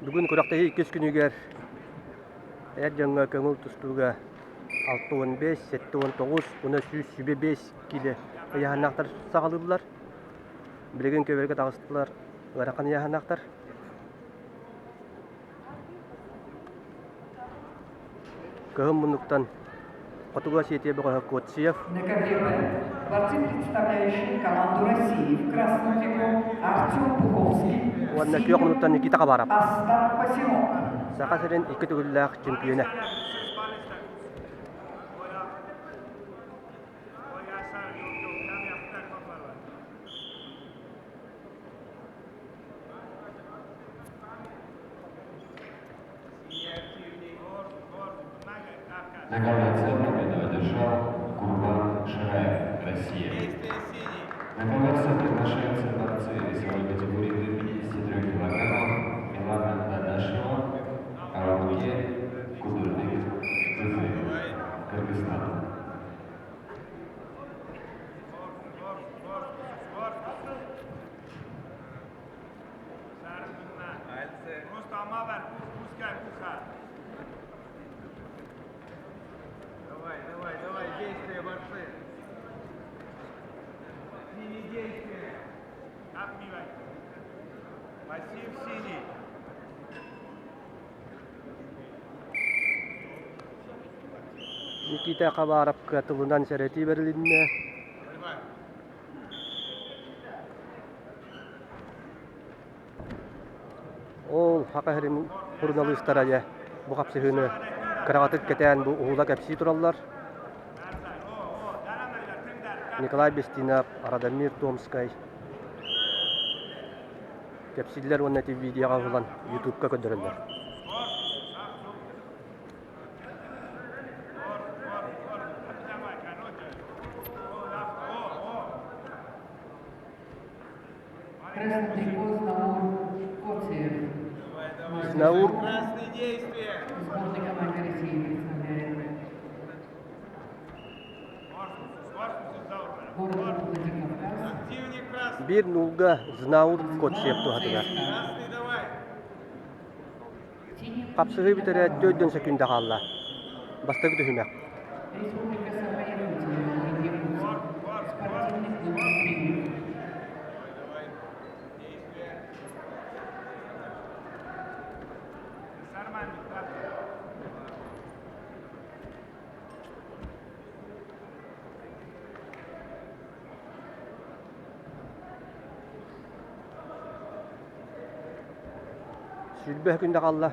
Бүгүн күрэхтэһии иккис күнүгэр эр дьоҥҥо көҥүл тустууга 65, 79 уонна 125 киилэ ыйааһыннаахтар саҕалыыллар. Билигин көбүөргэ таҕыстылар ыарахан ыйааһыннаахтар. Кыһын муннуктан Хотугу Осетия бөҕөһө Коциев. На ковре Б борцы, представляющие команду России в красном трико Артем Пуховский, в Уонна күөх синем муннуктан Никита Хабаров. Остап Пасенок. Саха сирин икки төгүллээх чемпиона. На ковре победу одержал Курбан Шараев, Россия. На ковер приглашаются борцы весовой категории до 53 килограммов Милана Дадашева, Арамуке Кудурбек, Кызы, Кыргызстан. Давай, давай, давай, действия, борцы. Синий действия. Массив синий. Никита Хабаровка тылынан сэрэтии бэрилиннэ. Ол Саха сирин суруналыыстара дьэ бу хапсыһыыны кыраҕатык кэтээн бу уһула кэпсии тураллар. Николай Бестинов, Радомир Томскай кэпсииллэр уонна ити видеоҕа уһулан Ютубка көрдөрөллөр. Красный трикоз Наур Коциев. Наур. Красные действия. Сборной команды России представляет. Город Владикавказ. Активнее красный. Биир нуулга Знаур Коциев туһатыгар. Красный давай. Хапсыһыы бүтэрэ 4 сөкүүндэ хаалла. Бастакы түһүмэх. Республика Саха-Якутия, Якутск. Спортивный клуб «Приют». Давай. Действия. Нормально, красный. 20 күндэ хаалла.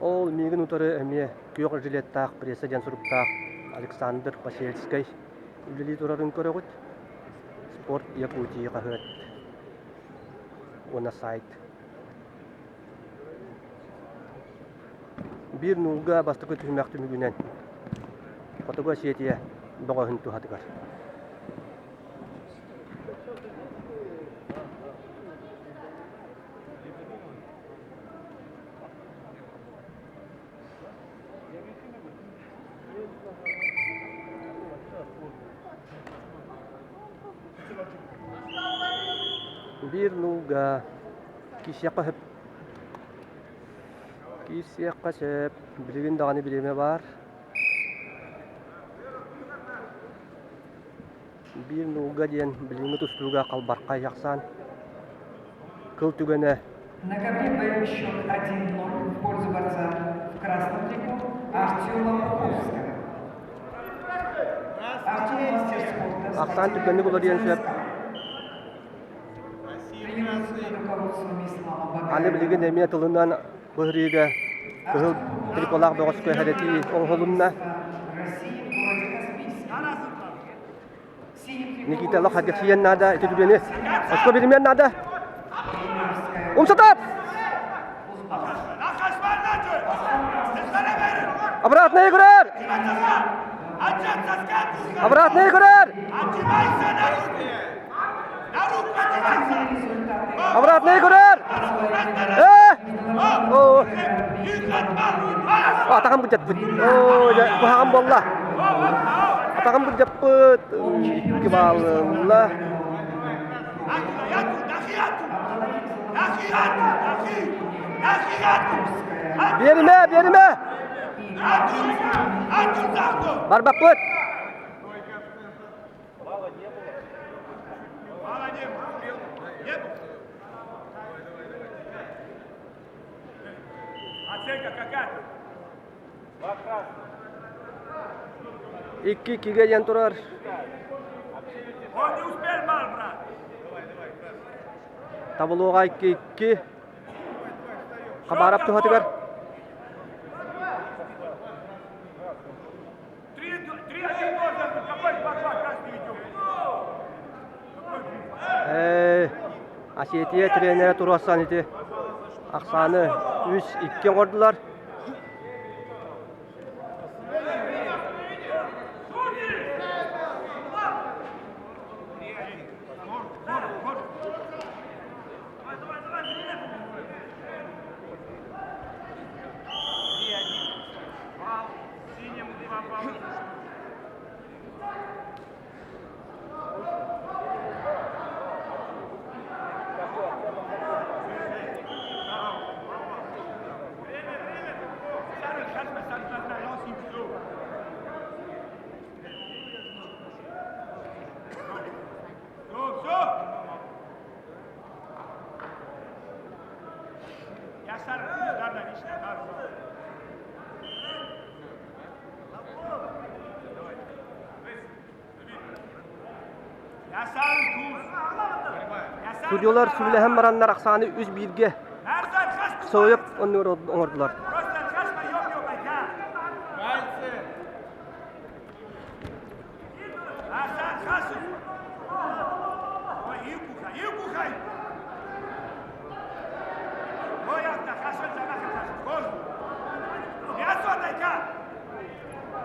Ол миигин утары эмиэ күөх жилеттаах пресса диэн суруктаах Александр Посельскай үлэлии турарын көрөҕүт. Спорт Якутии хаһыат уонна сайт. Биир нуулга бастакы түһүмэх түмүгүнэн Хотугу Осетия бөҕөһүн туһатыгар. Биир нуулга киирсиэххэ сөп. Киирсиэххэ сөп. Билигин даҕаны бириэмэ баар. Биир нуулга диэн билиҥҥи тустууга халбархай ахсаан кыл түгэнэ На ковре Б счет 1-0 в пользу борца в красном трико Артема Пуховского. Артем мастер спорта Ахсаан түргэнник уларыйан сөп. Тренируется под руководством Ислама Аны Багаева. билигин эмиэ тылынан быһырыыга кыһыл триколаах бөҕөскө хэрэтии оҥоһулунна. России в городе Каспийске. Никита олох харгытсыйан наада ити түгэни очко биримиэн наада. Умсатап! Обратный көрөр! Обратный көрөр! Обратный көрөр! Э! Атаҕын былдьаппыт. Оо, дьэ, куһаҕан буолла. Атаҕын былдьаппыт. Икки баалла. Биэримэ, биэримэ! Барбаппыт! Икки иккигэ диэн турар. Табылуоҕа икки-икки. Хабаров туһатыгар. Ээ, Осетия тренерэ туруорсан ити ахсааны үс-икки оҥордулар. Судьуолар сүбэлэһэн бараннар ахсааны үс бииргэ соһуйап оҥордулар.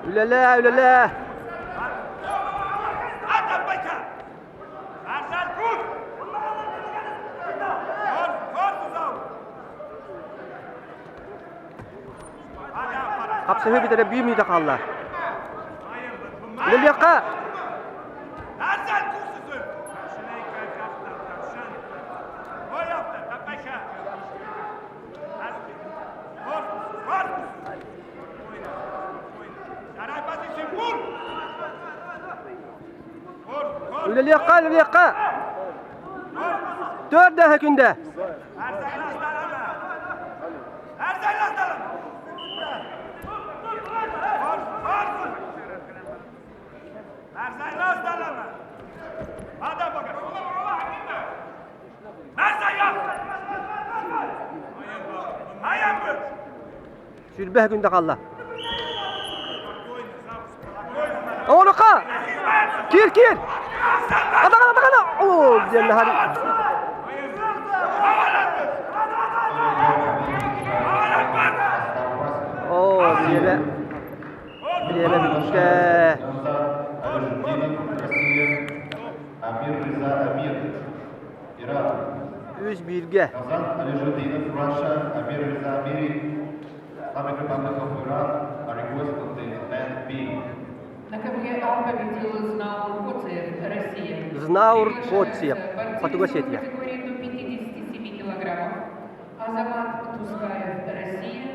Үлэлээ, үлэлээ! Хапсыһыы бүтэрэ биир мүнүүтэ хаалла. Үлэлиэххэ! Үлэлиэххэ, үлэлиэххэ! Төрт да күндэ! Сүүрбэ күндэ хаалла. Оҥоруха! Киир, киир! Атаҕын, атаҕын! Оо, диэн наһаа Оо, бириэмэ бириэмэ бүттэ. Амир Риза Амир, Иран. Үс бииргэ. Казан Алижудинов, Russia, Amir Reza Amiri, Islamic Republic of Iran, a request of the band B. На ковре А победил Знаур Коцев, Россия. Знаур Приглашаются Коцев, борцы Хотугу весовой Осетия. категории до 57 килограммов. Азамат Тускаев, Россия.